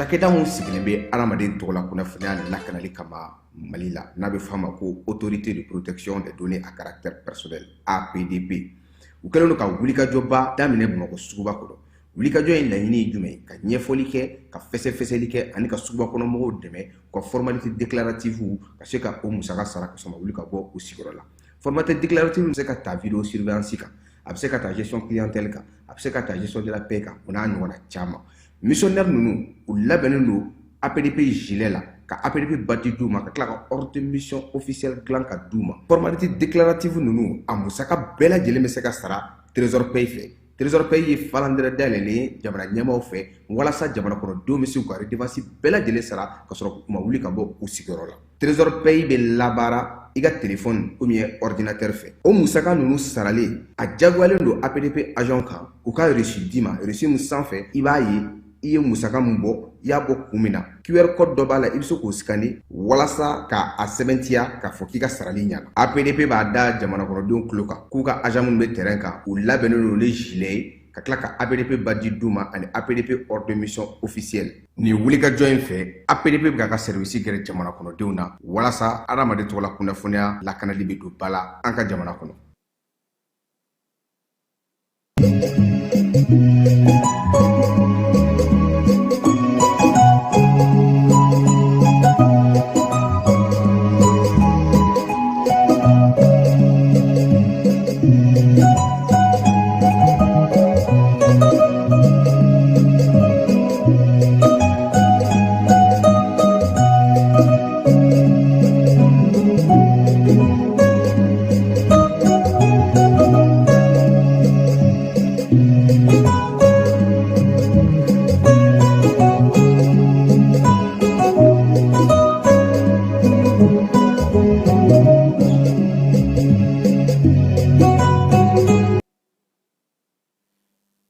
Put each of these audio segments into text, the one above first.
Cakɛda min sigilen bɛ adamaden tɔgɔla kunnafoniya lakanali kama Mali la, n'a bɛ f'a ma ko Autorité de protection des données à caractère personnel, APDP, u kɛlen don ka wulikajɔba daminɛ Bamakɔ suguba kɔnɔ. Wulikajɔ in laɲini ye jumɛn ye? Ka ɲɛfɔli kɛ, ka fɛsɛfɛsɛli kɛ ani ka suguba kɔnɔ mɔgɔw dɛmɛ u ka formalité déclarative ka se ka o musaka sara ka sɔrɔ ma wuli ka bɔ u sigiyɔrɔ la. Formalité déclarative bɛ se ka ta vidéo surveillance kan, a bɛ se ka ta gestion clientèle kan, a bɛ se ka ta gestion de la paie kan, o n'a ɲɔgɔnna caman. Missionnaire ninnu, u labɛnnen don APDP gilet la, ka APDP badge d'u ma, ka tila ka ordre de mission officielle dilan ka d'u ma. Formalité déclarative ninnu, a musaka bɛɛ lajɛlen bɛ se ka sara Trésor Paye fɛ. Trésor Paye ye falandɛrɛ dayɛlɛlen ye jamana ɲɛmaaw fɛ walasa jamana kɔnɔdenw bɛ se k'u ka redevance bɛɛ lajɛlen sara ka sɔrɔ u ma wuli ka bɔ u sigiyɔrɔ la. Trésor Paye bɛ labaara i ka téléphone ou bien ordinateur fɛ. O musaka ninnu saralen, a jagoyalen don APDP agent kan u ka reçu d'i ma. Reçu min sanfɛ, i b'a ye i ye musaka min bɔ, i y'a bɔ kun min na. QR code dɔ b'a la, i bɛ se k'o scanner walasa ka a sɛbɛntiya k'a fɔ k'i ka sarali ɲana. APDP b'a da jamana kɔnɔdenw tulo kan k'u ka agent minnu bɛ terrain kan, u labɛnnen don ni gilet ye, ka tila ka APDP badge d'u ma ani APDP ordre de mission officielle. Nin wulikajɔ in fɛ, APDP bɛ k'a ka service gɛrɛ jamana kɔnɔdenw na walasa adamaden tɔgɔla kunnafoniya lakanali bɛ don ba la an ka jamana kɔnɔ.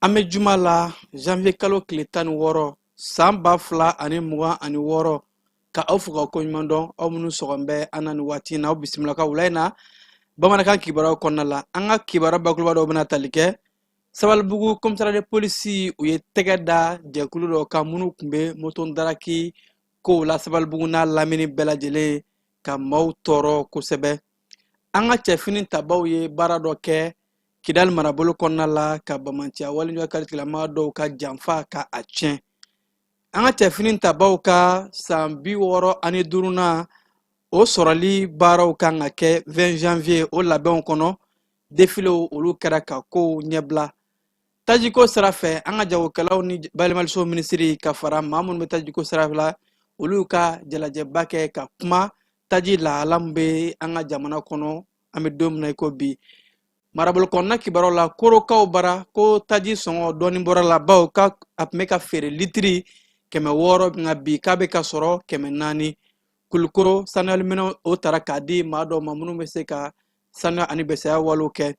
An bɛ juma la, janvier kalo tile 16, san 2026, ka aw fo ka koɲuman dɔn, aw minnu sɔgɔn bɛ an na nin waati in na. Aw bisimila ka wula in na bamanankan kibaruyaw kɔnɔna la. An ka kibaruya bakuruba dɔw bɛna tali kɛ Sabalibugu commissariat de polisi, u ye tɛgɛ da jɛkulu dɔ kan minnu tun bɛ moto daraki kow la Sabalibugu n'a lamini bɛɛ lajɛlen, ka maaw tɔɔrɔ kosɛbɛ. An ka cɛfini tabaw ye baara dɔ kɛ Kidali marabolo kɔnɔna la, ka bamanciya waleɲuman karitigilama dɔw ka janfa ka a tiɲɛ. An ka cɛfini tabaw ka san 65nan o sɔrɔli baaraw kan ka kɛ 20 janvier. O labɛnw kɔnɔ, defilew olu kɛra ka kow ɲɛbila. Tajiko sira fɛ, an ka jagokɛlaw ni bayɛlɛmaliso minisiri ka fara maa minnu bɛ tajiko sira la, olu ka jalajɛba kɛ ka kuma taji lahala min bɛ an ka jamana kɔnɔ an bɛ don min na i ko bi. Marabolo kɔnɔna kibaruyaw la, korokaw bara ko taji sɔngɔ dɔɔni bɔra la, bawo ka a tun bɛ ka feere litiri 600, nka bi k'a bɛ ka sɔrɔ 400. Kulukoro sanuyaliminɛnw o tara k'a di maa dɔw ma minnu bɛ se ka sanuya ani bɛsɛya walew kɛ.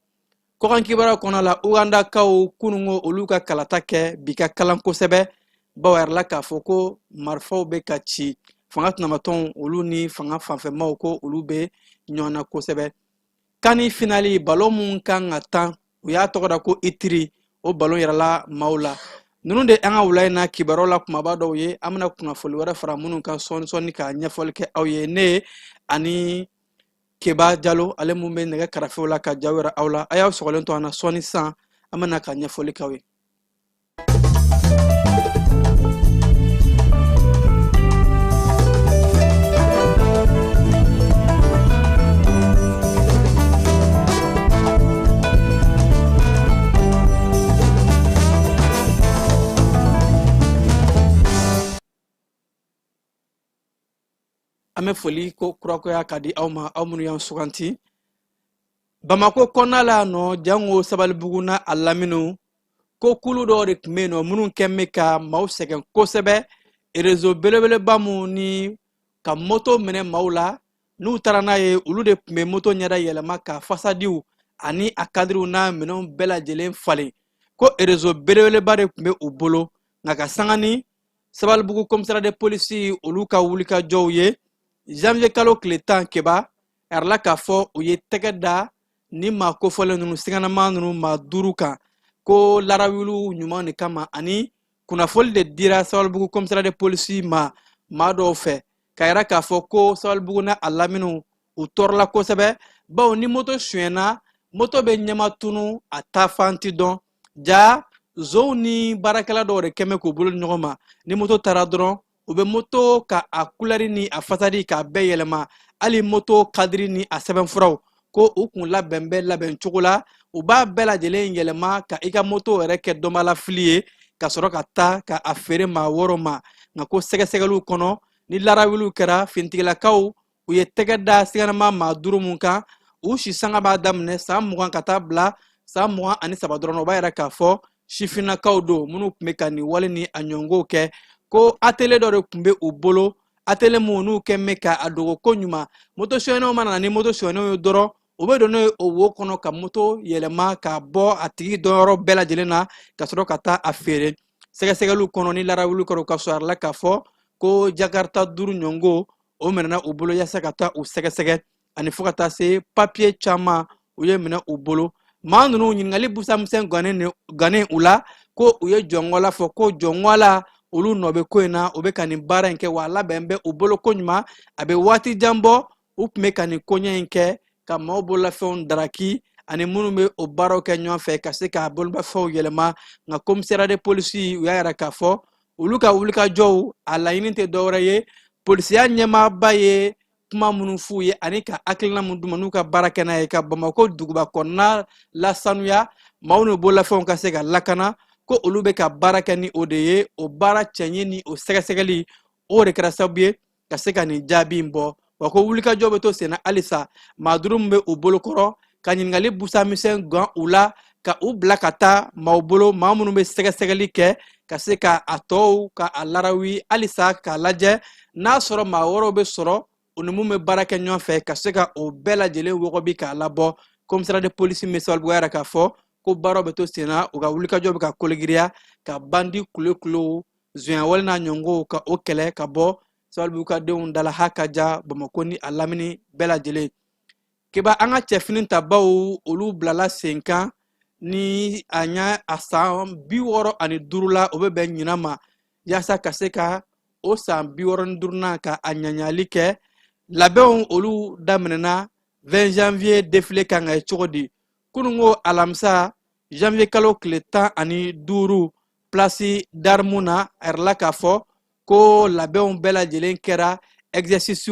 Kɔkan kibaruya kɔnɔ la, Ugandakaw kununko olu ka kalata kɛ bi ka kalan kosɛbɛ, bawo a yirala k'a fɔ ko marifaw bɛ ka ci fanga tɛnamatɔnw olu ni fanga fanfɛmaw, ko olu bɛ ɲɔgɔn na kosɛbɛ. CAN finali balon mun kan ka tan, u y'a tɔgɔ da ko Itiri, o balon yirala maaw la. Ninnu de an ka wula in na kibaruyaw la kumaba dɔw ye. An bɛna kunnafoli wɛrɛ fara minnu kan sɔɔni sɔɔni ka ɲɛfɔli kɛ aw ye. Ne ani Keba Jalo, ale mun bɛ nɛgɛ karafew la ka jaw yira aw la, a y'aw sɔgɔlen to an na. Sɔɔni sisan, an bɛna ka ɲɛfɔli k'aw ye. An bɛ foli ko kurakuraya ka di aw ma, aw minnu y'an suganti. Bamako kɔnɔna la yan nɔ, jango Sabalibugu n'a a laminiw, ko kulu dɔw de tun bɛ yen nɔ minnu kɛn bɛ ka maaw sɛgɛn kosɛbɛ, réseau belebeleba mun ni ka moto minɛ maaw la n'u taara n'a ye. Olu de tun bɛ moto ɲɛda yɛlɛma ka fasadiw ani a kadiriw n'a minɛnw bɛɛ lajɛlen falen, ko réseau belebeleba de tun bɛ u bolo. Nka ka sanga ni Sabalibugu commissariat de polisi olu ka wulikajɔw ye janvier kalo tile 10, Keba a yirala k'a fɔ u ye tɛgɛ da ni maa kofɔlen ninnu, siganama ninnu, maa duuru kan, ko larawuliw ɲuman de kama ani Kunnafoli de dira Sabalibugu commissariat de polisi ma maa dɔw fɛ k'a yira k'a fɔ ko Sabalibugu n'a a laminiw u tɔɔrɔla kosɛbɛ, bawo ni moto sonyɛna, moto bɛ ɲɛmatunu, a taafan ti dɔn. Ja zonw ni baarakɛla dɔw de kɛmɛ k'u bolo di ɲɔgɔn ma, ni moto taara dɔrɔn u bɛ moto ka a kulɛri ni a fasadi k'a bɛɛ yɛlɛma, hali moto kadiri ni a sɛbɛnfuraw, ko u kun labɛn bɛ labɛn cogo la, u b'a bɛɛ lajɛlen yɛlɛma ka i ka moto yɛrɛ kɛ dɔnbalafili ye, ka sɔrɔ ka taa ka a feere maa wɛrɛw ma. Nka ko sɛgɛsɛgɛliw kɔnɔ ni larawuliw kɛra, finitigilakaw u ye tɛgɛ da siganama maa duuru mun kan, u si sanga b'a daminɛ san 20 ka taa bila san 23 dɔrɔn. O b'a yira k'a fɔ sifinnakaw don minnu tun bɛ ka nin wale ni a ɲɔngow kɛ. Ko atelier dɔ de tun bɛ u bolo, atelier mun n'u kɛn bɛ ka a dogo ko ɲuman. Moto sonyɛnenw mana na ni moto sonyɛnenw ye dɔrɔn, u bɛ don n'o ye o wo kɔnɔ ka moto yɛlɛma ka bɔ a tigi dɔnyɔrɔ bɛɛ lajɛlen na, ka sɔrɔ ka taa a feere. Sɛgɛsɛgɛliw kɔnɔ ni larawuliw kɛra, u ka sɔrɔ la k'a fɔ ko jakarta duuru ɲɔngo o minɛna u bolo yaasa ka taa u sɛgɛsɛgɛ, ani fo ka taa se papiye caman u ye minɛ u bolo. Maa ninnu ɲininkali busamisɛn gannen u la, ko u ye jɔngɔla fɔ, ko jɔngɔla olu nɔ bɛ ko in na, u bɛ ka nin baara in kɛ, wa a labɛn bɛ u bolo ko ɲuman. A bɛ waati jan bɔ u tun bɛ ka nin koɲɛ in kɛ, ka maaw bololafɛnw daraki ani minnu bɛ o baaraw kɛ ɲɔgɔn fɛ ka se ka bololafɛnw yɛlɛma. Nka commissariat de polisi u y'a yira k'a fɔ olu ka wulikajɔw a laɲini tɛ dɔwɛrɛ ye, polisiya ɲɛmaaba ye kuma minnu f'u ye ani ka hakilina mun d'u ma n'u ka baara kɛ n'a ye ka Bamakɔ duguba kɔnɔna lasanuya, maaw n'u bololafɛnw ka se ka lakana, ko olu bɛ ka baara kɛ ni o de ye. O baara cɛɲi ni o sɛgɛsɛgɛli, o de kɛra sababu ye ka se ka nin jaabi in bɔ. Wa ko wulikajɔ bɛ to senna halisa, maa duuru min bɛ u bolokɔrɔ, ka ɲininkali busamisɛn gan u la, ka u bila ka taa maaw bolo, maa minnu bɛ sɛgɛsɛgɛli kɛ ka se ka a tɔw ka a larawi halisa, k'a lajɛ n'a sɔrɔ maa wɛrɛw bɛ sɔrɔ u ni mun bɛ baara kɛ ɲɔgɔn fɛ, ka se ka o bɛɛ lajɛlen wɔgɔbi k'a labɔ. Commissariat de police min bɛ Sabalibugu yɛrɛ k'a fɔ ko baaraw bɛ to senna, u ka wulikajɔ bɛ ka kologiriya ka bandi kulekulew, zonyawale n'a ɲɔngow, ka o kɛlɛ ka bɔ Sabalibugu ka denw dala ha ka ja Bamakɔ ni a lamini bɛɛ lajɛlen. Keba, an ka cɛfini tabaw olu bilala sen kan ni a ɲa a san 65 la, o bɛ bɛn ɲinan ma, yaasa ka se ka o san 65nan ka a ɲaɲali kɛ. Labɛnw olu daminɛna. 20 janvier défilé kan ka kɛ cogo di? Kununko alamisa, janvier kalo tile 15, place d'armes na, a yirala k'a fɔ ko labɛnw bɛɛ lajɛlen kɛra, exercice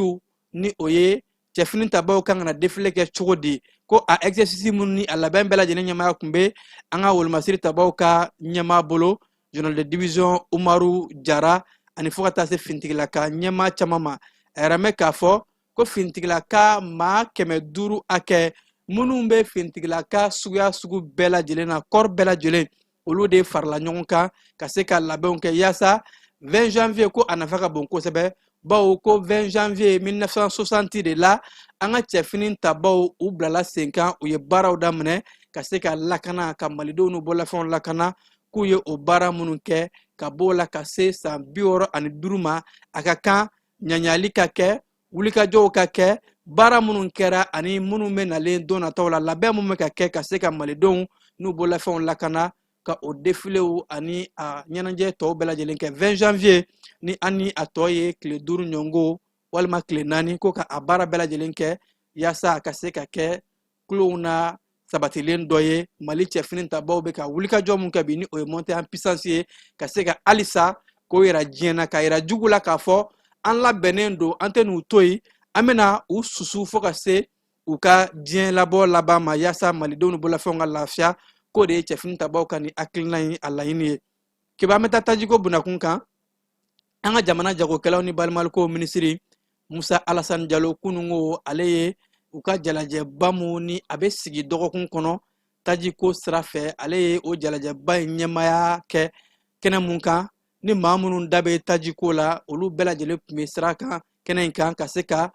ni o ye cɛfini tabaw kan ka na défilé kɛ cogo di, ko a exercice minnu ni a labɛn bɛɛ lajɛlen ɲɛmaaya tun bɛ an ka wolomasiri tabaw ka ɲɛmaa bolo, général de division Umaru Jara, ani fo ka taa se finitigilaka ɲɛmaa caman ma. A yɛrɛ mɛn k'a fɔ ko finitigilaka maa 500 hakɛ minnu bɛ finitigilaka suguya sugu bɛɛ lajɛlen na, corps bɛɛ lajɛlen, olu de farala ɲɔgɔn kan ka se ka labɛnw kɛ yaasa 20 janvier, ko a nafa ka bon kosɛbɛ, bawo ko 20 janvier 1960 de la, an ka cɛfini tabaw u bilala sen kan, u ye baaraw daminɛ ka se ka lakana, ka malidenw n'u bololafɛnw lakana. K'u ye o baara minnu kɛ ka b'o la ka se san 65 ma, a ka kan ɲaɲali ka kɛ, wulikajɔw ka kɛ, baara minnu kɛra ani minnu bɛ nalen don nataw la, labɛn minnu bɛ ka kɛ ka se ka malidenw n'u bololafɛnw lakana, ka o defilew ani a ɲɛnajɛ tɔw bɛɛ lajɛlen kɛ 20 janvier, ni an ni a tɔ ye tile 5 ɲɔngo walima tile 4, ko ka a baara bɛɛ lajɛlen kɛ yaasa a ka se ka kɛ kulow na sabatilen dɔ ye. Mali cɛfini tabaw bɛ ka wulikajɔ mun kɛ bi, ni o ye montée en puissance ye, ka se ka halisa k'o yira diɲɛ na, ka yira jugu la k'a fɔ an labɛnnen don, an tɛ n'u to yen, an bɛna u susu fo ka se u ka diɲɛ labɔ laban ma, yaasa malidenw ni bololafɛnw ka lafiya. K'o de ye cɛfini tabaw ka nin hakilina ye, a laɲini ye. Keba, an bɛ taa tajiko bunakun kan. An ka jamana jagokɛlaw ni balimaliko minisiri Musa Alasani Jalo, kununko ale ye u ka jalajɛba mun ni a bɛ sigi dɔgɔkun kɔnɔ tajiko sira fɛ, ale ye o jalajɛba in ɲɛmaaya kɛ kɛnɛ mun kan, ni maa minnu da bɛ tajiko la, olu bɛɛ lajɛlen tun bɛ sira kan kɛnɛ in kan, ka se ka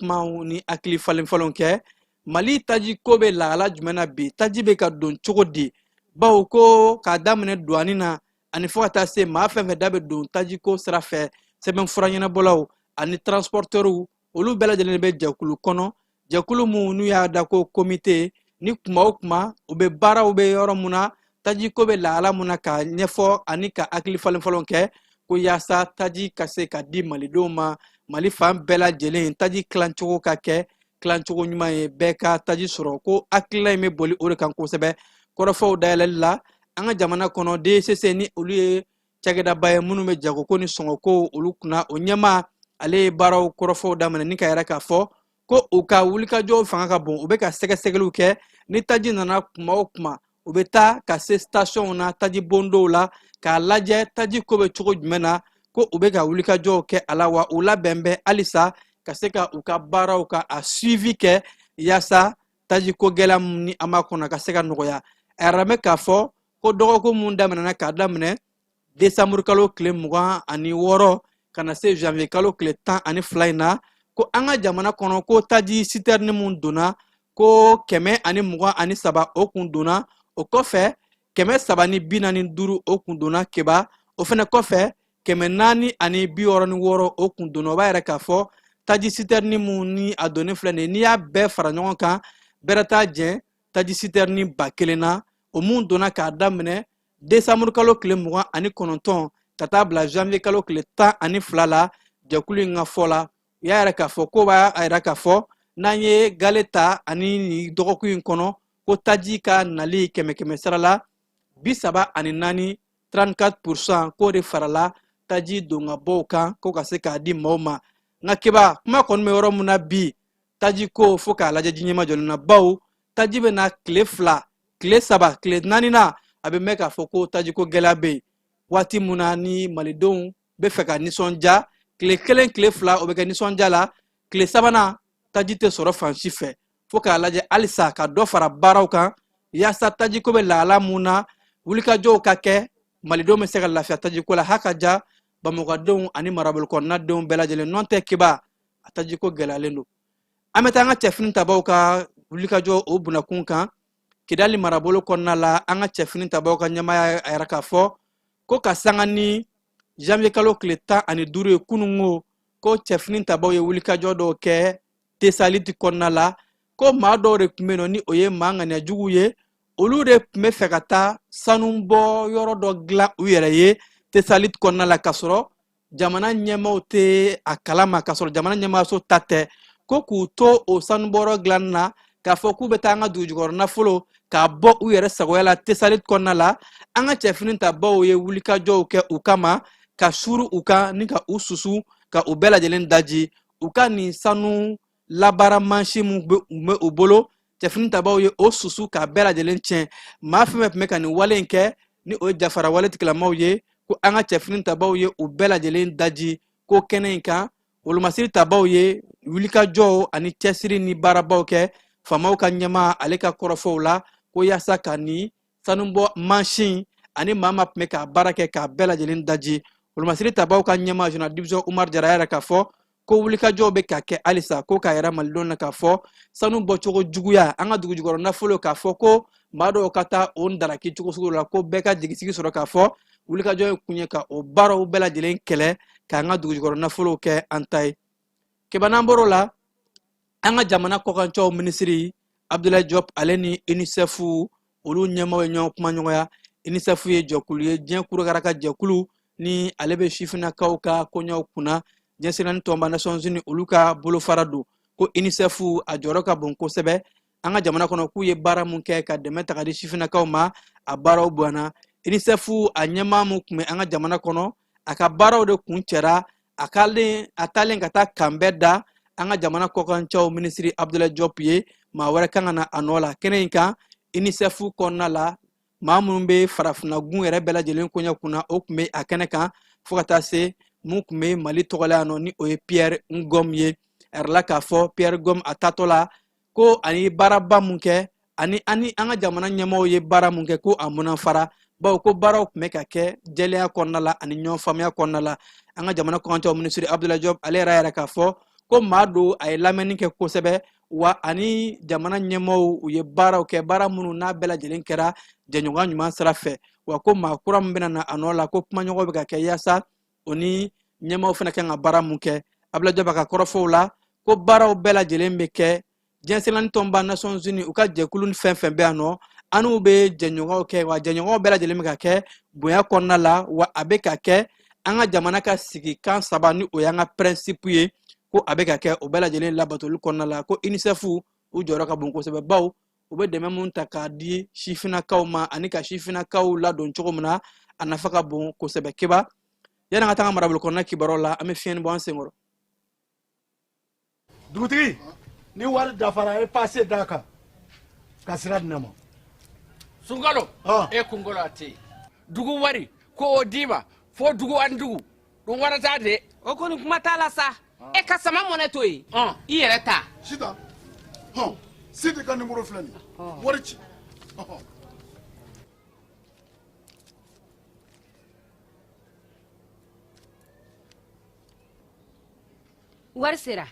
kumaw ni hakili falen falenw kɛ. Mali tajiko bɛ lahala jumɛn na bi? Taji bɛ ka don cogo di? Bawo ko k'a daminɛ duwani na ani fo ka taa se maa fɛn fɛn da bɛ don tajiko sira fɛ, sɛbɛnfura ɲɛnabɔlaw ani transportɛriw, olu bɛɛ lajɛlen bɛ jɛkulu kɔnɔ, jɛkulu mun n'u y'a da ko komite, ni kuma o kuma u bɛ baaraw bɛ yɔrɔ mun na, Tajiko bɛ lahala mun na, k'a ɲɛfɔ ani ka hakili falen falenw kɛ, ko yaasa taji ka se ka di malidenw ma Mali fan bɛɛ lajɛlen, taji tilancogo ka kɛ tilancogo ɲuman ye, bɛɛ ka taji sɔrɔ. Ko hakilila in bɛ boli o de kan kosɛbɛ. Kɔrɔfɔw dayɛlɛli la an ka jamana kɔnɔ, DGCC, ni olu ye cakɛdaba ye minnu bɛ jagoko ni sɔngɔko olu kunna, o ɲɛmaa, ale ye baaraw kɔrɔfɔw daminɛ ni ka yɛrɛ k'a fɔ ko u ka wulikajɔw fanga ka bon. U bɛ ka sɛgɛsɛgɛliw kɛ. Ni taji nana kuma o kuma, u bɛ taa ka se stasiyɔnw na, taji bondow la, k'a lajɛ taji ko bɛ cogo jumɛn na. Ko u bɛ ka wulikajɔw kɛ a la, wa u labɛn bɛ halisa ka se ka u ka baaraw ka a suivi kɛ, yaasa taji ko gɛlɛya min ni an b'a kɔnɔ ka se ka nɔgɔya. A yɛrɛ bɛ k'a fɔ ko dɔgɔkun mun daminɛna k'a daminɛ desanburu kalo tile 26 ka na se janvier kalo tile 12 in na, ko an ka jamana kɔnɔ, ko taji sitɛrini mun donna, ko 123 o kun donna. O kɔfɛ, 345 o kun donna Keba. O fɛnɛ kɔfɛ, 466 o kun donna. O b'a yɛrɛ k'a fɔ taji sitɛrini mun ni a donnen filɛ nin ye, n'i y'a bɛɛ fara ɲɔgɔn kan, bɛrɛ t'a jɛn taji sitɛrini 1000 na, o mun donna k'a daminɛ desanburu kalo tile 29 ka taa bila janvier kalo tile 12 la. Jɛkulu in ka fɔ la, u y'a yɛrɛ k'a fɔ ko b'a yɛrɛ k'a fɔ n'an ye gale ta ani nin dɔgɔkun in kɔnɔ, ko taji ka nali kɛmɛ kɛmɛ sara la 34, 34%, k'o de farala taji donkabɔw kan ko ka se k'a di maaw ma. Nka Keba, kuma kɔni bɛ yɔrɔ mun na bi, taji ko fo k'a lajɛ ji ɲɛmajɔlen na, bawo taji bɛ na tile 2, tile 3, tile 4 na, a bɛ mɛn k'a fɔ ko tajiko gɛlɛya bɛ yen. Waati mun na ni malidenw bɛ fɛ ka nisɔndiya, tile 1, tile 2, o bɛ kɛ nisɔndiya la, tile sabanan taji tɛ sɔrɔ fan si fɛ. Fo k'a lajɛ halisa ka dɔ fara baaraw kan, yaasa tajiko bɛ lahala mun na, wulikajɔw ka kɛ, malidenw bɛ se ka lafiya tajiko la. Ha ka ja bamakɔdenw ani marabolo kɔnɔnadenw bɛɛ lajɛlen nɔ tɛ. Keba, a tajiko gɛlɛyalen don. An bɛ taa an ka cɛfini tabaw ka wulikajɔ o bunakun kan Kidali marabolo kɔnɔna la. An ka cɛfini tabaw ka ɲɛmaa y'a yira k'a fɔ ko ka sanga ni janvier kalo tile 15 ye kununko, ko cɛfini tabaw ye wulikajɔ dɔw kɛ Tesaliti kɔnɔna la, ko maa dɔw de tun bɛ yen nɔ, ni o ye maa ŋaniya juguw ye, olu de tun bɛ fɛ ka taa sanubɔ yɔrɔ dɔ dilan u yɛrɛ ye Tesaliti kɔnɔna la, k'a sɔrɔ jamana ɲɛmaaw tɛ a kalama, k'a sɔrɔ jamana ɲɛmaaso ta tɛ. Ko k'u to o sanubɔyɔrɔ dilanni na, k'a fɔ k'u bɛ taa an ka dugujukɔrɔ nafolo k'a bɔ u yɛrɛ sagoya la Tesaliti kɔnɔna la, an ka cɛfini tabaw ye wulikajɔw kɛ u kama, ka suru u kan ni ka u susu, ka u bɛɛ lajɛlen daji. U ka nin sanu labaara mansin mun bɛ u bolo, cɛfini tabaw ye o susu k'a bɛɛ lajɛlen tiɲɛ. Maa fɛn fɛn tun bɛ ka nin wale in kɛ, ni o ye jafara wale tigilamaw ye, ko an ka cɛfini tabaw ye u bɛɛ lajɛlen daji. Ko kɛnɛ in kan, wolomasiri tabaw ye wulikajɔw ani cɛsiri ni baarabaw kɛ faamaw ka ɲɛmaa ale ka kɔrɔfɔw la, ko yaasa ka nin sanubɔ mansin ani maa ma tun bɛ k'a baara kɛ k'a bɛɛ lajɛlen daji. Wolomasiri tabaw ka ɲɛmaa, général division Umar Jara yɛrɛ k'a fɔ ko wulikajɔw bɛ ka kɛ halisa, ko k'a yira malidenw na k'a fɔ sanu bɔcogo juguya an ka dugujukɔrɔ nafolo, k'a fɔ ko maa dɔw ka taa o daraki cogo sugu la, ko bɛɛ ka jigisigi sɔrɔ k'a fɔ wulikajɔ in kun ye ka o baaraw bɛɛ lajɛlen kɛlɛ, k'an ka dugujukɔrɔ nafolow kɛ an ta ye. Keba, n'an bɔr'o la, an ka jamana kɔkancɛw minisiri Abdoulaye Diop, ale ni UNICEF olu ɲɛmaaw ye ɲɔgɔn kumaɲɔgɔnya. UNICEF ye jɛkulu ye, diɲɛ kurukara ka jɛkulu, ni ale bɛ sifinnakaw ka koɲɛw kunna. Diɲɛ seleke naani tɔnba, Nations Unies, olu ka bolofara don. Ko UNICEF a jɔyɔrɔ ka bon kosɛbɛ an ka jamana kɔnɔ, k'u ye baara mun kɛ ka dɛmɛ ta ka di sifinnakaw ma, a baaraw bonyana. UNICEF a ɲɛmaa mun tun bɛ an ka jamana kɔnɔ, a ka baaraw de kuncɛra a kalen a taalen ka taa kanbɛ da an ka jamana kɔkancɛw minisiri Abdoulaye Diop ye. Maa wɛrɛ kan ka na a nɔ la kɛnɛ in kan. UNICEF kɔnɔna la, maa minnu bɛ farafinna gun yɛrɛ bɛɛ lajɛlen koɲɛ kunna, o tun bɛ a kɛnɛ kan, fo ka taa se mun tun bɛ Mali tɔgɔla yan nɔ, ni o ye Pierre Ngom ye. A yirala k'a fɔ Pierre Ngom a taatɔ la, ko ani baaraba mun kɛ ani an ka jamana ɲɛmaaw ye baara mun kɛ, ko a munafara, bawo ko baaraw tun bɛ ka kɛ jɛlenya kɔnɔna la ani ɲɔgɔn faamuya kɔnɔna la. An ka jamana kɔkancɛw minisiri Abdoulaye Diop, ale yɛrɛ yɛrɛ k'a fɔ ko maa don, a ye lamɛnni kɛ kosɛbɛ, wa ani jamana ɲɛmaaw u ye baaraw kɛ, baara minnu n'a bɛɛ lajɛlen kɛra jɛɲɔgɔnya ɲuman sira fɛ. Wa ko maa kura min bɛna na a nɔ la, ko kumaɲɔgɔn bɛ ka kɛ yaasa o ni ɲɛmaaw fana kan ka baara mun kɛ. Abdoulaye Diop ka kɔrɔfɔw la, ko baaraw bɛɛ lajɛlen bɛ kɛ diɲɛ seleke naani tɔnba, Nations Unies, u ka jɛkulu ni fɛn fɛn bɛ yan nɔ, An n'u bɛ jɛɲɔgɔnw kɛ, wa jɛɲɔgɔnw bɛɛ lajɛlen bɛ ka kɛ bonya kɔnɔna la, wa a bɛ ka kɛ an ka jamana ka sigikan saba ni o y'an ka principe ye, ko a bɛ ka kɛ o bɛɛ lajɛlen labatoli kɔnɔna la. Ko UNICEF u jɔyɔrɔ ka bon kosɛbɛ, baw u bɛ dɛmɛ mun ta k'a di sifinnakaw ma ani ka sifinnakaw ladon cogo min na, a nafa ka bon kosɛbɛ. Keba, yanni an ka taga marabolo kɔnɔna kibaruyaw la, an bɛ fiɲɛni bɔ an senkɔrɔ. Dugutigi, ni wari dafara, e pase d'a kan ka sira di ne ma. Sunkalo, e kunkolo a tɛ yen. Dugu wari ko o d'i ma fo dugu ani dugu dun wara t'a de. O kɔni, kuma t'a la sa. E ka sama mɔnɛ to yen, i yɛrɛ ta. Sitan, hɔn, Sidi ka nimoro filɛ nin ye, wari ci. Wari sera.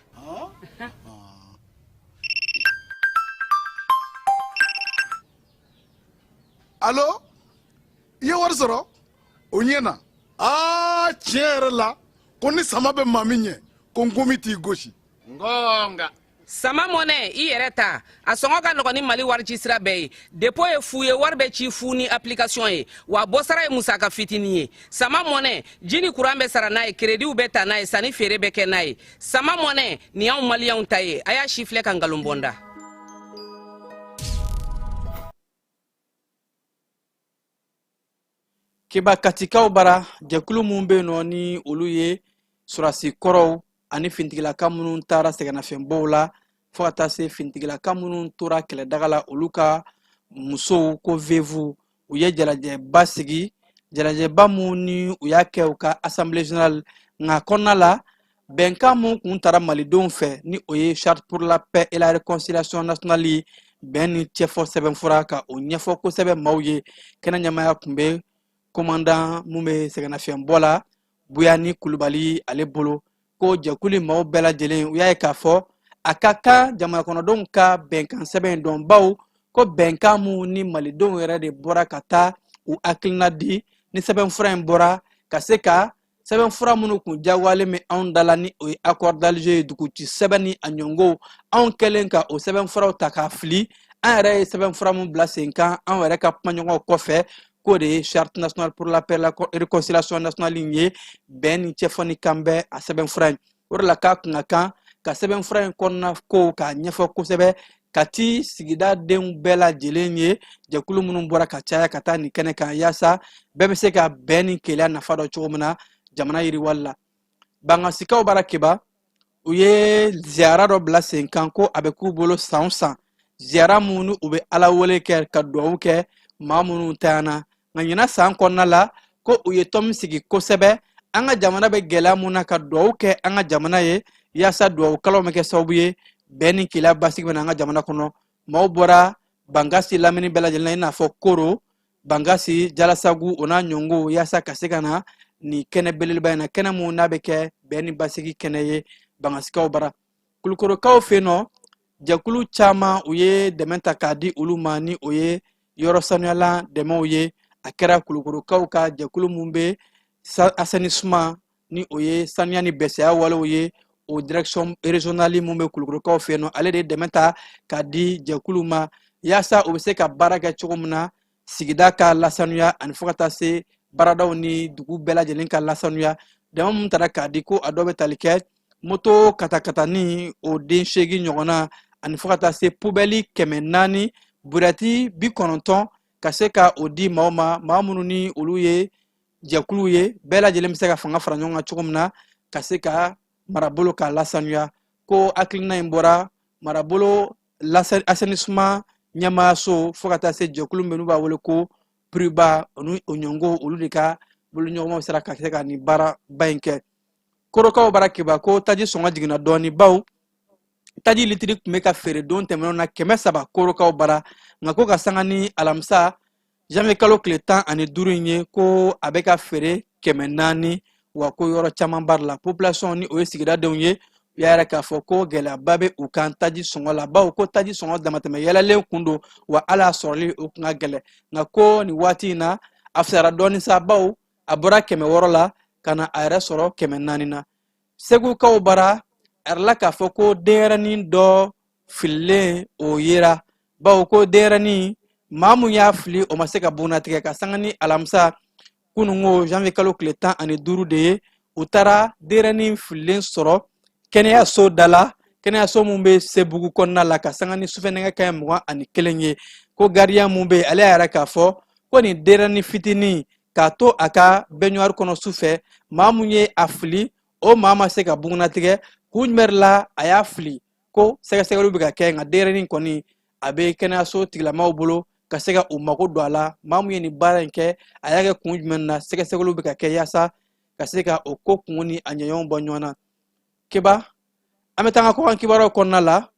Alo, i ye wari sɔrɔ, o ɲɛna. Aa, tiɲɛ yɛrɛ la, ko ni sama bɛ maa min ɲɛ, ko nkomi t'i gosi. Ngonga. Sama mɔnɛ, i yɛrɛ ta, a sɔngɔ ka nɔgɔn ni Mali wari ci sira bɛɛ ye. Dépôt ye fu ye, wari bɛ ci fu ni application ye, wa bɔsara ye musaka fitinin ye. Sama mɔnɛ, ji ni kuran bɛ sara n'a ye, créditw bɛ ta n'a ye, sanni feere bɛ kɛ n'a ye. Sama mɔnɛ nin y'anw maliyɛnw ta ye. A y'a si filɛ ka nkalon bɔ n da. Keba, Katikaw bara, jɛkulu minnu bɛ yen nɔ ni olu ye sɔrɔdasi kɔrɔw ani fintigilaka minnu taara sɛgɛnnafiɲɛbɔw la, fo ka taa se fintigilaka minnu tora kɛlɛdaga la, olu ka musow, ko veuves, u ye jalajɛba sigi, jalajɛba mun ni u y'a kɛ u ka assemblée générale. Nka kɔnɔna la, bɛnkan mun kun tara malidenw fɛ, ni o ye Charte pour la paix et la réconciliation nationale ye, bɛn ni cɛfɔ sɛbɛnfura, ka o ɲɛfɔ kosɛbɛ maaw ye. Kɛnɛ ɲɛmaya tun bɛ commandant mun bɛ sɛgɛnnafiɲɛbɔ la, Buyani Kulubali, ale bolo. Ko jɛkulu maaw bɛɛ lajɛlen, u y'a ye k'a fɔ a ka kan jamana kɔnɔdenw ka bɛnkan sɛbɛn in dɔn, baw ko bɛnkan mun ni malidenw yɛrɛ de bɔra ka taa u hakilina di, ni sɛbɛnfura in bɔra ka se ka sɛbɛnfura minnu kun jagoyalen bɛ anw da la, ni o ye accord d'Alger ye, duguci sɛbɛn ni a ɲɔngow, anw kɛlen ka o sɛbɛnfuraw ta k'a fili, an yɛrɛ ye sɛbɛnfura mun bila sen kan anw yɛrɛ ka kumaɲɔgɔnw kɔfɛ, k'o de ye Charte nationale pour la paix, la réconciliation nationale in ye, bɛn ni cɛfɔ ni kanbɛn a sɛbɛnfura in. O de la k'a kun ka kan ka sɛbɛnfura in kɔnɔna kow k'a ɲɛfɔ kosɛbɛ ka ti sigida denw bɛɛ lajɛlen ye, jɛkulu minnu bɔra ka caya ka taa nin kɛnɛ kan, yaasa bɛɛ bɛ se ka bɛn ni kelenya nafa dɔn cogo min na jamana yiriwali la. Bangasikaw bara, Keba, u ye ziyara dɔ bila sen kan, ko a bɛ k'u bolo san o san, ziyara mun ni u bɛ Ala wele kɛ ka duwawu kɛ maa minnu tanyana. Nka ɲinan san kɔnɔna la, ko u ye tɔn min sigi kosɛbɛ, an ka jamana bɛ gɛlɛya mun na, ka duwawu kɛ an ka jamana ye, yaasa duwawu kalanw bɛ kɛ sababu ye bɛn ni kelenya basigi bɛ na an ka jamana kɔnɔ. Maaw bɔra Bankasi lamini bɛɛ lajɛlen na, i n'a fɔ Koro, Bankasi, Jalasagu, o n'a ɲɔngo, yaasa ka se ka na nin kɛnɛ belebeleba in na, kɛnɛ mun n'a bɛ kɛ bɛn ni basigi kɛnɛ ye Bangasikaw bara. Kulukorokaw fɛ yen nɔ, jɛkulu caman, u ye dɛmɛ ta k'a di olu ma, ni o ye yɔrɔ sanuyalan dɛmɛw ye. A kɛra Kulukorokaw ka jɛkulu mun bɛ assainissement, ni o ye sanuya ni bɛsɛya walew ye, o direction régionale mun bɛ Kulukorokaw fɛ yen nɔ, ale de ye dɛmɛ ta k'a di jɛkulu ma, yaasa u bɛ se ka baara kɛ cogo min na sigida ka lasanuya, ani fo ka taa se baaradaw ni dugu bɛɛ lajɛlen ka lasanuya. Dɛmɛ mun tara k'a di, ko a dɔ bɛ tali kɛ moto katakatani o den 8 ɲɔgɔnna, ani fo ka taa se poubelle 400, brouette 90, ka se ka o di maaw ma, maa minnu ni olu ye jɛkuluw ye, bɛɛ lajɛlen bɛ se ka fanga fara ɲɔgɔn kan cogo min na ka se ka marabolo k'a lasanuya. Ko hakilina in bɔra marabolo assainissement ɲɛmaayaso, fo ka taa se jɛkulu min n'u b'a wele ko PRUBA ni o ɲɔngo, olu de ka boloɲɔgɔnmaw sera ka se ka nin baaraba in kɛ. Korokaw bara, Keba, ko taji sɔngɔ jiginna dɔɔni, baw taji litiri tun bɛ ka feere don tɛmɛnenw na 300 Korokaw bara. Nka ko ka sanga ni alamisa janvier kalo tile 15 in ye, ko a bɛ ka feere 400. Wa ko yɔrɔ caman bari la, population, ni o ye sigidadenw ye, u y'a yɛrɛ k'a fɔ ko gɛlɛyaba bɛ u kan taji sɔngɔ la, bawo ko taji sɔngɔ damatɛmɛ yɛlɛlen kun don, wa hali a sɔrɔli o kun ka gɛlɛn. Nka ko nin waati in na, a fisayara dɔɔni sa, bawo a bɔra 600 la ka na a yɛrɛ sɔrɔ 400 na. Segukaw bara, a yɛrɛla k'a fɔ ko denyɛrɛnin dɔ fililen o yera, bawo ko denyɛrɛnin Maa mun y'a fili, o ma se ka bugunnatigɛ. Ka sanga ni alamisa kunungo janvier kalo tile 15 de ye, u taara denyɛrɛnin fililen sɔrɔ kɛnɛyaso da la, kɛnɛyaso mun bɛ Sebugu kɔnɔna la, ka sanga ni sufɛ nɛgɛ kanɲɛ 21 ye. Ko gardien mun bɛ yen, ale y'a yira k'a fɔ ko nin denyɛrɛnin fitinin k'a to a ka baignoire kɔnɔ sufɛ, maa mun ye a fili, o maa ma se ka bugunnatigɛ. Kun jumɛn la a y'a fili, ko sɛgɛsɛgɛliw bɛ ka kɛ. Nka denyɛrɛnin kɔni, a bɛ kɛnɛyaso tigilamaw bolo ka se ka u mago don a la. Maa mun ye nin baara in kɛ, a y'a kɛ kun jumɛn na, sɛgɛsɛgɛliw bɛ ka kɛ yaasa ka se ka o ko kungo ni a ɲɛɲɔgɔn bɔ ɲɔgɔn na. Keba, an bɛ taa an ka kɔkan kibaruyaw kɔnɔna la.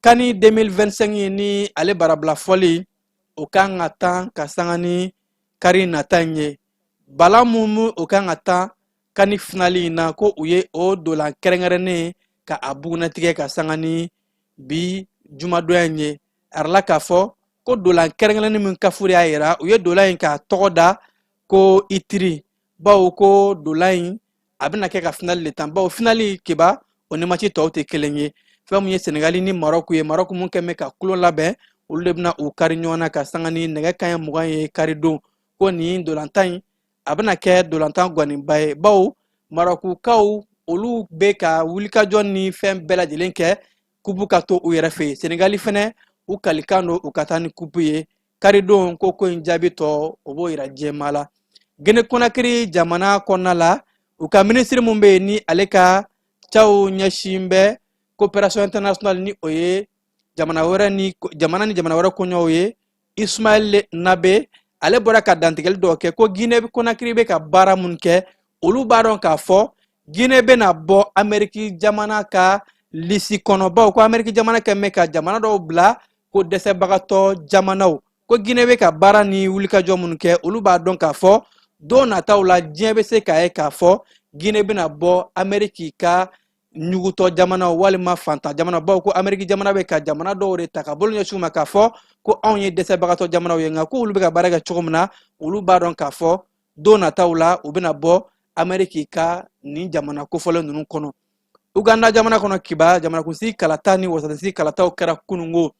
CAN 2025 ye ni ale barabila fɔli, o kan ka tan ka sanga ni kari nata in ye. Bala mun o kan ka tan CAN finali in na, ko u ye o dolan kɛrɛnkɛrɛnnen ka a bugunnatigɛ ka sanga ni bi jumadonya in ye. A yirala k'a fɔ ko dolan kɛrɛnkɛrɛnnen min CAF y'a yira, u ye dolan in k'a tɔgɔ da ko Itiri, bawo ko dolan in a bɛna kɛ ka finali le tan, bawo finali, Keba, o ni maci tɔw tɛ kelen ye. Fɛn mun ye Senegali ni Marɔku ye, Marɔku mun kɛn bɛ ka kulon labɛn, olu de bɛna u kari ɲɔgɔn na ka sanga ni nɛgɛ kanɲɛ 20 ye karidon. Ko nin dolantan in, a bɛna kɛ dolantan gwaninba ye, bawo Marɔkukaw, olu bɛ ka wulikajɔ ni fɛn bɛɛ lajɛlen kɛ kupu ka to u yɛrɛ fɛ yen. Senegali fɛnɛ, u kalikan don u ka taa ni kupu ye karidon. Ko in jaabi tɔ, o b'o yira diɲɛmaa la. Gine Konakiri jamana kɔnɔna la, u ka minisiri mun bɛ yen ni ale ka caw ɲɛsin bɛ coopération internationale, ni o ye jamana wɛrɛ ni jamana ni jamana wɛrɛ koɲɛw ye, Ismaël Nabe, ale bɔra ka dantigɛli dɔw kɛ ko Gine Konakiri bɛ ka baara mun kɛ, olu b'a dɔn k'a fɔ Gine bɛna bɔ Ameriki jamana ka lisi kɔnɔ, bawo ko Ameriki jamana kɛn bɛ ka jamana dɔw bila ko dɛsɛbagatɔ jamanaw. Ko Gine bɛ ka baara ni wulikajɔ minnu kɛ, olu b'a dɔn k'a fɔ don nataw la, diɲɛ bɛ se k'a ye k'a fɔ Gine bɛna bɔ Ameriki ka ɲugutɔ jamanaw walima fantan jamana, bawo ko Ameriki jamana bɛ ka jamana dɔw de ta ka bolo ɲɛsin u ma k'a fɔ ko anw ye dɛsɛbagatɔ jamanaw ye. Nka ko olu bɛ ka baara kɛ cogo min na, olu b'a dɔn k'a fɔ don nataw la, u bɛna bɔ Ameriki ka nin jamana kofɔlen ninnu kɔnɔ. Uganda jamana kɔnɔ, Kiba, jamanakuntigi kalata ni wasadensi kalataw kɛra kunungo.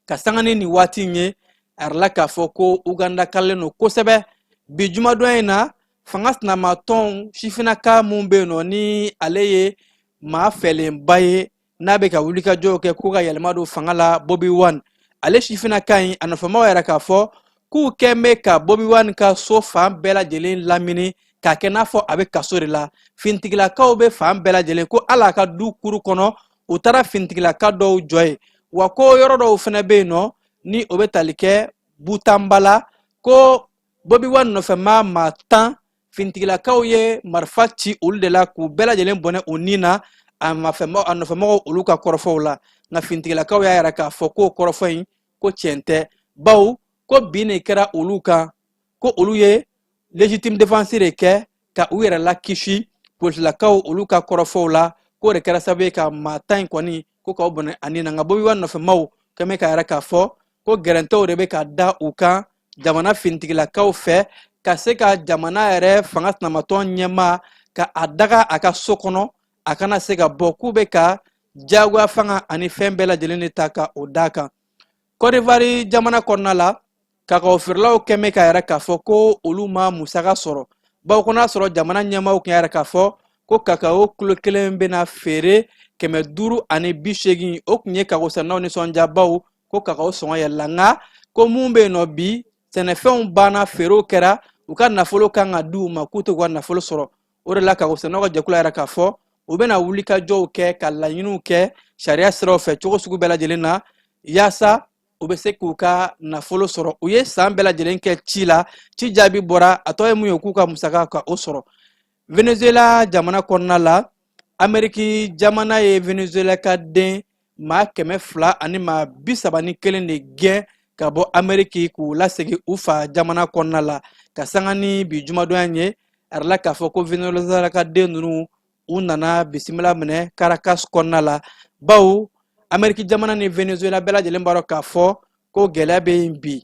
Ka sanga ni nin waati in ye, a yirala k'a fɔ ko Uganda kalalen don kosɛbɛ. Bi jumadon in na, fanga sinamatɔnw sifinnaka mun bɛ yen nɔ, ni ale ye maa fɛlenba ye, n'a bɛ ka wulikajɔw kɛ ko ka yɛlɛma don fanga la, Bobi Wine, ale sifinnaka in, a nɔfɛmaaw yɛrɛ k'a fɔ k'u kɛn bɛ ka Bobi Wine ka so fan bɛɛ lajɛlen lamini k'a kɛ n'a fɔ a bɛ kaso de la. Fintigilakaw bɛ fan bɛɛ lajɛlen, ko hali a ka du kuru kɔnɔ, u taara fintigilaka dɔw jɔ yen. Wa ko yɔrɔ dɔw fana bɛ yen nɔ, ni o bɛ tali kɛ Butambala, ko Bobi Wine nɔfɛmaa maa 10, fintigilakaw ye marifa ci olu de la k'u bɛɛ lajɛlen bɔnɛ u ni na, a nɔfɛmɔgɔw olu ka kɔrɔfɔw la. Nka fintigilakaw y'a yira k'a fɔ k'o kɔrɔfɔ in, ko tiɲɛ tɛ, bawo ko bin de kɛra olu kan, ko olu ye légitime défense de kɛ ka u yɛrɛ lakisi polisilakaw olu ka kɔrɔfɔw la, k'o de kɛra sababu ye ka maa 10 in kɔni ko k'aw bɔnɛ a ni na. Nka Bobi Wine nɔfɛmaw kɛn bɛ k'a yira k'a fɔ ko gɛrɛntɛw de bɛ ka da u kan jamana fintigilakaw fɛ ka se ka jamana yɛrɛ fanga sinamatɔn ɲɛmaa ka a daga a ka so kɔnɔ, a kana se ka bɔ, k'u bɛ ka diyagoya fanga ani fɛn bɛɛ lajɛlen de ta ka o d'a kan. Kɔdiwari jamana kɔnɔna la, kakaw feerelaw kɛn bɛ k'a yira k'a fɔ ko olu ma musaka sɔrɔ, bawo ko n'a sɔrɔ jamana ɲɛmaaw tun y'a yira k'a fɔ ko kakawo kilo kelen bɛna feere 580, o tun ye kakosɛnɛnaw nisɔndiya, bawo ko kakawo sɔngɔ yɛlɛla. Nka ko mun bɛ yen nɔ bi, sɛnɛfɛnw banna, feerew kɛra, u ka nafolo kan ka di u ma, k'u tɛ k'u ka nafolo sɔrɔ. O de la kakosɛnɛnaw ka jɛkulu y'a yira k'a fɔ u bɛna wulikajɔw kɛ ka laɲiniw kɛ sariya siraw fɛ cogo sugu bɛɛ lajɛlen na, yaasa u bɛ se k'u ka nafolo sɔrɔ. U ye san bɛɛ lajɛlen kɛ ci la, ci jaabi bɔra, a tɔ ye mun ye, k'u ka musaka ka o sɔrɔ. Venezuela jamana kɔnɔna la, Ameriki jamana ye Venezuela ka den maa 200 ani maa 31 de gɛn ka bɔ Ameriki k'u lasegin u fa jamana kɔnɔna la. Ka sanga ni bi jumadonya ye, a yirala k'a fɔ ko Venezuela ka den ninnu, u nana bisimila minɛ Caracas kɔnɔna la, bawo Ameriki jamana ni Venezuela bɛɛ lajɛlen b'a dɔn k'a fɔ ko gɛlɛya bɛ yen bi.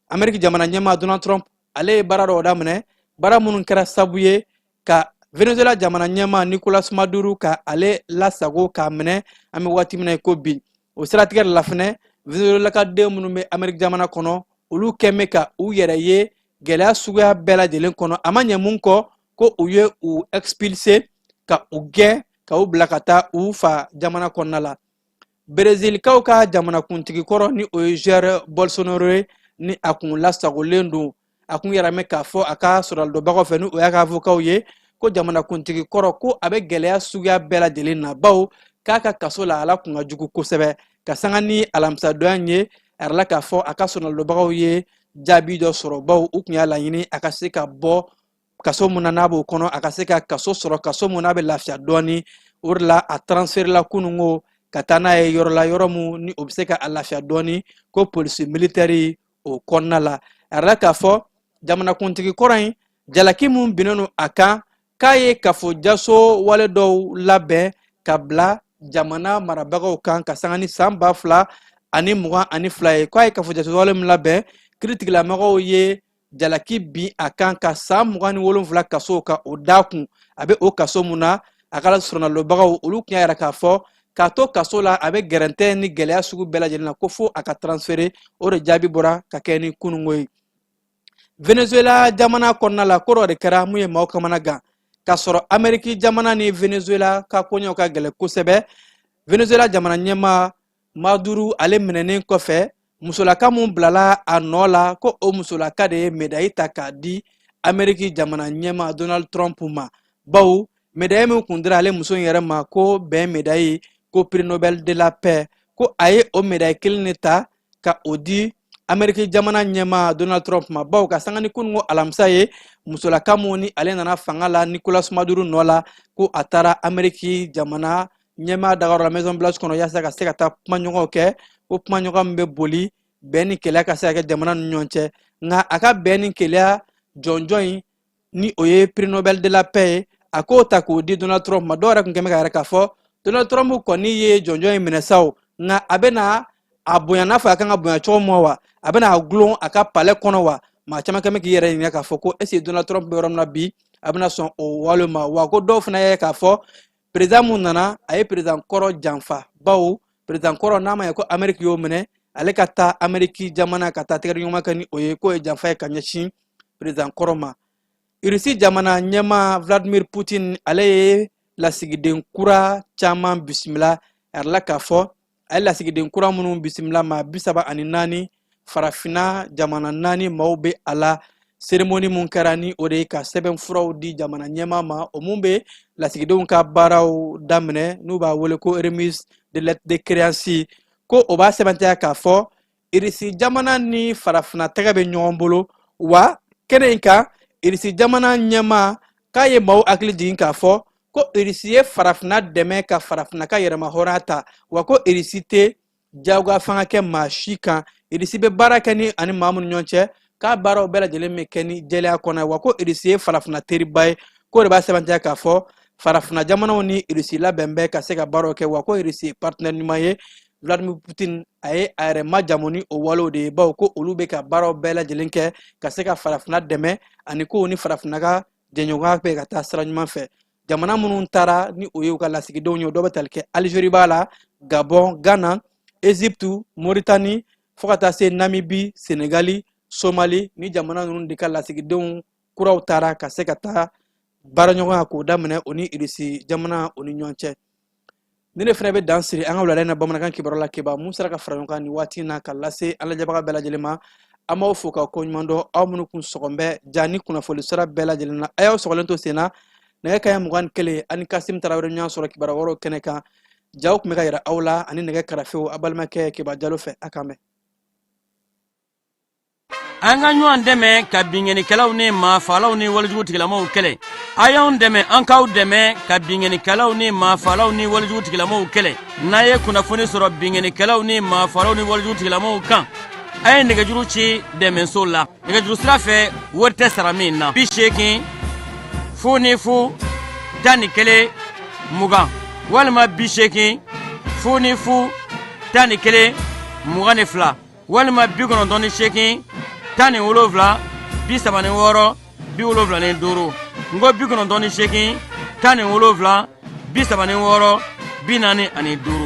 Ameriki jamana ɲɛmaa Donald Trump, ale ye baara dɔw daminɛ, baara minnu kɛra sabu ye ka Venezuela jamana ɲɛmaa Nicolas Maduro ka ale lasago k'a minɛ an bɛ waati min na i ko bi. O siratigɛ de la fɛnɛ, Venezuelakaden minnu bɛ Ameriki jamana kɔnɔ, olu kɛn bɛ ka u yɛrɛ ye gɛlɛya suguya bɛɛ lajɛlen kɔnɔ. A ma ɲɛ mun kɔ, ko u ye u expulser, ka u gɛn, ka u bila ka taa u fa jamana kɔnɔna la. Brezilikaw ka jamanakuntigi kɔrɔ, ni o ye Jair Bolsonaro ye, ni a kun lasagolen don, a kun yɛrɛ mɛn k'a fɔ a ka sɔrɔdɔbagaw fɛ, ni o y'a ka avokaw ye, ko jamanakuntigi kɔrɔ, ko a bɛ gɛlɛya suguya bɛɛ lajɛlen na, bawo k'a ka kaso lahala kun ka jugu kosɛbɛ. Ka sanga ni alamisadonya in ye, a yirala k'a fɔ a ka sɔrɔdɔbagaw ye jaabi dɔ sɔrɔ, bawo u kun y'a laɲini a ka se ka bɔ kaso mun na n'a b'o kɔnɔ, a ka se ka kaso sɔrɔ, kaso mun n'a bɛ lafiya dɔɔni. O de la a transférela kununko ka taa n'a ye yɔrɔ la, yɔrɔ mun ni o bɛ se ka a lafiya dɔɔni, ko polisi militɛri o kɔnɔna la. A yirala k'a fɔ jamanakuntigi kɔrɔ in, jalaki mun binnen don a kan, k'a ye kafo jaso wale dɔw labɛn ka bila jamana marabagaw kan ka sanga ni san 2022 ye, k'a ye kafo jaso wale min labɛn, kiiritigɛlamɔgɔw ye jalaki bin a kan ka san 27 kaso ka o da kun. A bɛ o kaso mun na, a ka sɔrɔnalobagaw olu tun y'a yira k'a fɔ k'a to kaso la, a bɛ gɛrɛntɛ ni gɛlɛya sugu bɛɛ lajɛlen na, ko fo a ka transféré. O de jaabi bɔra ka kɛ ni kununko ye. Venezuela jamana kɔnɔna la, ko dɔ de kɛra mun ye maaw kamana gan, k'a sɔrɔ Ameriki jamana ni Venezuela ka koɲɛw ka gɛlɛn kosɛbɛ. Venezuela jamana ɲɛmaa Maduro, ale minɛnen kɔfɛ, musolaka mun bilala a nɔ la, ko o musolaka de ye medayi ta k'a di Ameriki jamana ɲɛmaa Donald Trump ma, bawo medayi min kun dira ale muso in yɛrɛ ma, ko bɛn medayi, ko prix Nobel de la paix, ko a ye o medayi kelen de ta ka o di Ameriki jamana ɲɛmaa Donald Trump ma, bawo ka sanga ni kununko alamisa ye, musolaka mun ni ale nana fanga la Nicolas Maduro nɔ la, ko a taara Ameriki jamana ɲɛmaa dagayɔrɔ la Maison Blanche kɔnɔ, yaasa ka se ka taa kumaɲɔgɔnw kɛ, ko kumaɲɔgɔn min bɛ boli bɛn ni kelenya ka se ka kɛ jamana ni ɲɔgɔn cɛ. Nka a ka bɛn ni kelenya jɔnjɔn in, ni o ye prix Nobel de la paix ye, a k'o ta k'o di Donald Trump ma. Dɔw yɛrɛ tun kɛn bɛ k'a yira k'a fɔ Donald Trump kɔni ye jɔnjɔn in minɛ sa o, nka a bɛna a bonya n'a fɔ a kan ka bonya cogo min wa? A bɛna a gulon a ka palais kɔnɔ wa? Maa caman kɛn bɛ k'i yɛrɛ ɲininka k'a fɔ ko est ce que Donald Trump bɛ yɔrɔ min na bi, a bɛna sɔn o wale ma wa? Ko dɔw fana ye k'a fɔ président mun nana, a ye président kɔrɔ janfa, bawo président kɔrɔ, n'a ma ye ko Ameriki y'o minɛ, ale ka taa Ameriki jamana ka taa tɛgɛdiɲɔgɔnma kɛ ni o ye, k'o ye janfa ye ka ɲɛsin président kɔrɔ ma. Irisi jamana ɲɛmaa Vladimir Putin, ale ye lasigiden kura caman bisimila. A yirala k'a fɔ a ye lasigiden kura minnu bisimila, maa 34, farafinna jamana naani maaw bɛ a la. Cérémonie mun kɛra, ni o de ye ka sɛbɛn furaw di jamana ɲɛmaa ma, o mun bɛ lasigidenw ka baaraw daminɛ, n'u b'a wele ko remise de lettre de créance, ko o b'a sɛbɛntiya k'a fɔ Irisi jamana ni farafinna tɛgɛ bɛ ɲɔgɔn bolo. Wa kɛnɛ in kan, Irisi jamana ɲɛmaa k'a ye maaw hakili jigin k'a fɔ ko Irisi ye farafinna dɛmɛ ka farafinna ka yɛrɛmahɔrɔnya ta, wa ko Irisi tɛ jagoya fanga kɛ maa si kan. Irisi bɛ baara kɛ ni ani maa minnu ɲɔgɔn cɛ, k'a baaraw bɛɛ lajɛlen bɛ kɛ ni jɛlenya kɔnɔ, wa ko Irisi ye farafinna teriba ye, k'o de b'a sɛbɛntiya k'a fɔ farafinna jamanaw ni Irisi labɛn bɛ ka se ka baaraw kɛ, wa ko Irisi ye partenaire ɲuman ye. Vladimir Putin, a ye a yɛrɛ majamu ni o walew de ye, bawo ko olu bɛ ka baaraw bɛɛ lajɛlen kɛ ka se ka farafinna dɛmɛ, ani ko ni farafinna ka jɛɲɔgɔnya bɛ ka taa sira ɲuman fɛ. Jamana minnu taara ni o ye u ka lasigidenw ye, o dɔ bɛ tali kɛ Algérie b'a la, Gabon, Ghana, Égypte, Mauritanie, fo ka taa se Namibie, Senegali, Somali. Ni jamana ninnu de ka lasigidenw kuraw taara ka se ka taa baaraɲɔgɔnya k'o daminɛ o ni Irisi jamana o ni ɲɔgɔn cɛ. Ni ne fana bɛ dan siri an ka wulada in na bamanankan kibaru la, keba mun sera ka fara ɲɔgɔn kan nin waati in na ka lase an lajɛbaga bɛɛ lajɛlen ma. An b'aw fo ka koɲuman dɔn, aw minnu kun sɔgɔn bɛ ja ni kunnafoni sira bɛɛ lajɛlen na. A y'aw sɔgɔlen to sen na, nɛgɛ kaɲɛ 21, ani Kasim Tarawele ɲɔgɔn sɔrɔ kibaru wɛrɛw kɛnɛ kan. Jaw tun bɛ ka yira aw la ani nɛgɛ karafew, a balimakɛ Keba Jalo fɛ. A k'an bɛn. An ka ɲɔgɔn dɛmɛ ka binkannikɛlaw ni maafalaw ni walejugu tigilamaw kɛlɛ. A y'anw dɛmɛ, an k'aw dɛmɛ ka binkannikɛlaw ni maafalaw ni walejugu tigilamaw kɛlɛ. N'a ye kunnafoni sɔrɔ binkannikɛlaw ni maafalaw ni walejugu tigilamaw kan, a ye nɛgɛjuru ci dɛmɛso la nɛgɛjuru sira fɛ, wari tɛ sara min na: 80 00 11 20 walima 80 00 11 22 walima 98 17 36 75. N ko 98 17 36 45.